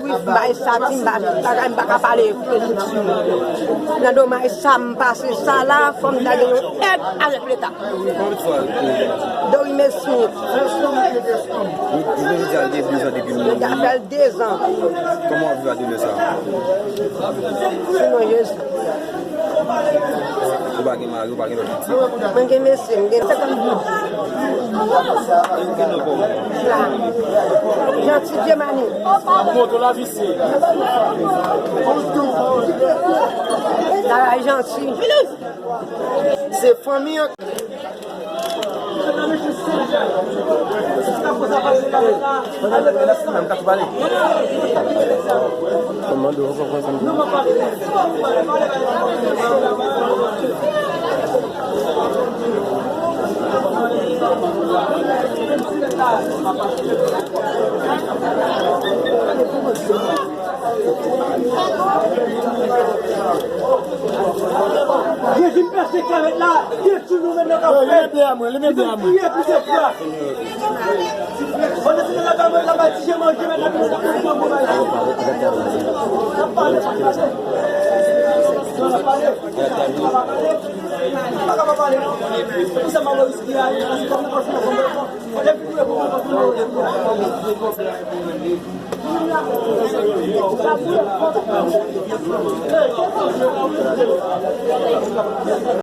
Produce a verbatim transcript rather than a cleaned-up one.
Wi, bay sa, ti m pa, bagay m pa ka pale. Nan domaj sa m pase sa la, fò m ta gen yon èd avèk Leta. Dorimé Smith. Jodi a, li gen dezan depi l mouri. Li ka fè l dezan. Kòman w ap viv ak doulè sa a? Sou non Jezi. Ou pa gen mari, ou pa gen lòt pitit? Mwen gen mesye, m gen senkant goud. Janti Djemani. Moto la visye. Travay Janti. Se fanmi an. Jezi m pèse klavèt la, Jezi nou mennen nan kafè. Li mennen a mwen, li mennen a mwen. Priye pou se frè.